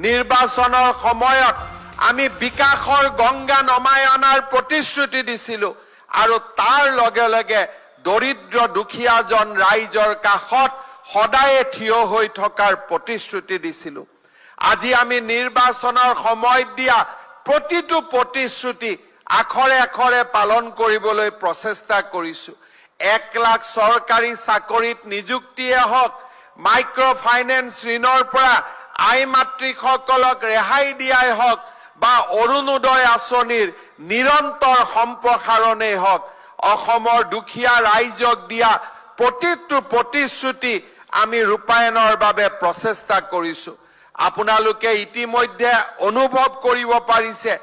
নিৰ্বাচনৰ সময়ত আমি বিকাশৰ গংগা নমাই অনাৰ প্ৰতিশ্ৰুতি দিছিলো আৰু তাৰ লগে লগে দৰিদ্ৰ দুখীয়াজন ৰাইজৰ কাষত সদায়ে থিয় হৈ থকাৰ প্ৰতিশ্ৰুতি দিছিলো। আজি আমি নিৰ্বাচনৰ সময়ত দিয়া প্ৰতিটো প্ৰতিশ্ৰুতি আখৰে আখৰে পালন কৰিবলৈ প্ৰচেষ্টা কৰিছো। 1 লাখ চৰকাৰী চাকৰিত নিযুক্তিয়ে হওক, মাইক্ৰ' ফাইনেন্স ঋণৰ পৰা আই মাতৃসকলক ৰেহাই দিয়াই হওক বা অৰুণোদয় আঁচনিৰ নিৰন্তৰ সম্প্ৰসাৰণেই হওক, অসমৰ দুখীয়া ৰাইজক দিয়া প্ৰতিটো প্ৰতিশ্ৰুতি আমি ৰূপায়ণৰ বাবে প্ৰচেষ্টা কৰিছো। আপোনালোকে ইতিমধ্যে অনুভৱ কৰিব পাৰিছে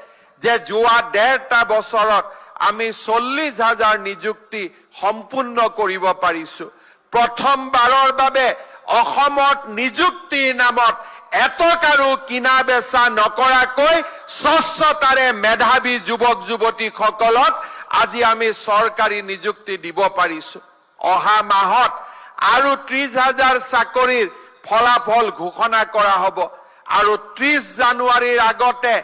যে যোৱা 1.5টা বছৰত আমি 40,000 নিযুক্তি সম্পূৰ্ণ কৰিব পাৰিছো। প্ৰথমবাৰৰ বাবে অসমত নিযুক্তিৰ নামত এটকাৰো কিনা বেচা নকৰাকৈ স্বচ্ছতাৰে মেধাৱী যুৱক যুৱতীসকলক আজি আমি চৰকাৰী নিযুক্তি দিব পাৰিছো। অহা মাহত আৰু 30,000 চাকৰিৰ ফলাফল ঘোষণা কৰা হ'ব আৰু 30 জানুৱাৰীৰ আগতে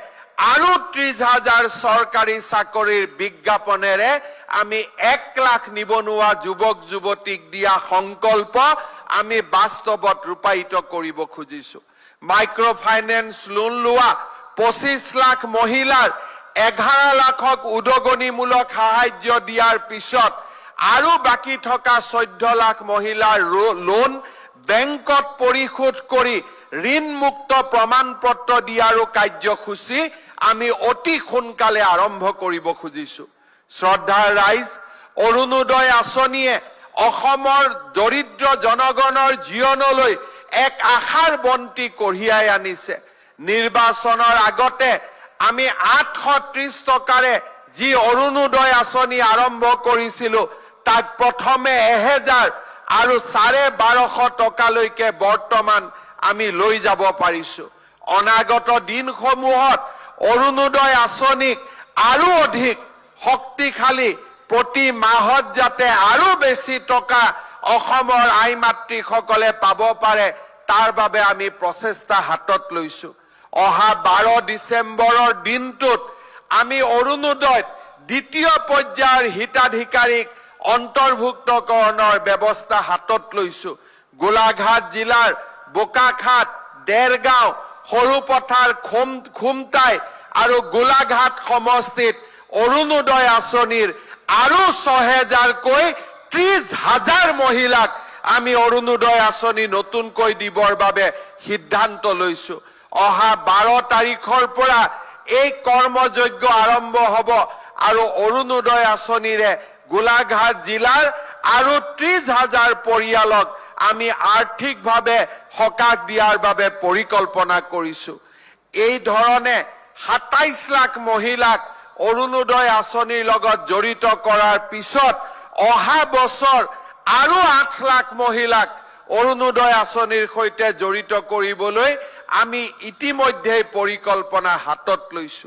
আৰু 30,000 চৰকাৰী চাকৰিৰ বিজ্ঞাপনেৰে আমি 1 লাখ নিবনুৱা যুৱক যুৱতীক দিয়া সংকল্প আমি বাস্তৱত ৰূপায়িত কৰিব খুজিছো। মাইক্ৰ' ফাইনেন্স লোন লোৱা 25 লাখ মহিলাৰ 11 লাখক উদগনিমূলক সাহায্য দিয়াৰ পিছত আৰু বাকী থকা 14 লাখ মহিলাৰ লোন বেংকত পৰিশোধ কৰি ঋণমুক্ত প্ৰমাণ পত্ৰ দিয়াৰো কাৰ্যসূচী আমি অতি সোনকালে আৰম্ভ কৰিব খুজিছো। শ্ৰদ্ধাৰ ৰাইজ, অৰুণোদয় আঁচনিয়ে অসমৰ দৰিদ্ৰ জনগণৰ জীৱনলৈ এক আশাৰ বন্তি কঢ়িয়াই আনিছে। নিৰ্বাচনৰ আগতে আমি 830 টকাৰে যি অৰুণোদয় আঁচনি আৰম্ভ কৰিছিলো, তাক প্ৰথমে 1000 আৰু 1250 টকালৈকে বৰ্তমান আমি লৈ যাব পাৰিছো। অনাগত দিনসমূহত অৰুণোদয় আঁচনিক আৰু অধিক শক্তিশালী, প্ৰতি মাহত যাতে আৰু বেছি টকা অসমৰ আই মাতৃসকলে পাব পাৰে, তাৰ বাবে আমি প্ৰচেষ্টা হাতত লৈছো। অহা 12 ডিচেম্বৰৰ দিনটোত আমি অৰুণোদয়ত দ্বিতীয় পৰ্যায়ৰ হিতাধিকাৰীক অন্তৰ্ভুক্তকৰণৰ ব্যৱস্থা হাতত লৈছো। গোলাঘাট জিলাৰ বোকাখাট, দেৰগাঁও, সৰুপথাৰ, খুমটাই আৰু গোলাঘাট সমষ্টিত অৰুণোদয় আঁচনিৰ আৰু 6000কৈ 30,000 মহিলাক আমি অৰুণোদয় আঁচনি নতুনকৈ দিবৰ বাবে সিদ্ধান্ত লৈছো। অহা 12 তাৰিখৰ পৰা এই কৰ্মযজ্ঞ আৰম্ভ হ'ব আৰু অৰুণোদয় আঁচনিৰে গোলাঘাট জিলাৰ আৰু 30,000 পৰিয়ালক আমি আৰ্থিকভাৱে সকাহ দিয়াৰ বাবে পৰিকল্পনা কৰিছো। এই ধৰণে 27 লাখ মহিলাক অৰুণোদয় আঁচনিৰ লগত জড়িত কৰাৰ পিছত অহা বছৰ আৰু 8 লাখ মহিলাক অৰুণোদয় আঁচনিৰ সৈতে জড়িত কৰিবলৈ আমি ইতিমধ্যেই পৰিকল্পনা হাতত লৈছো।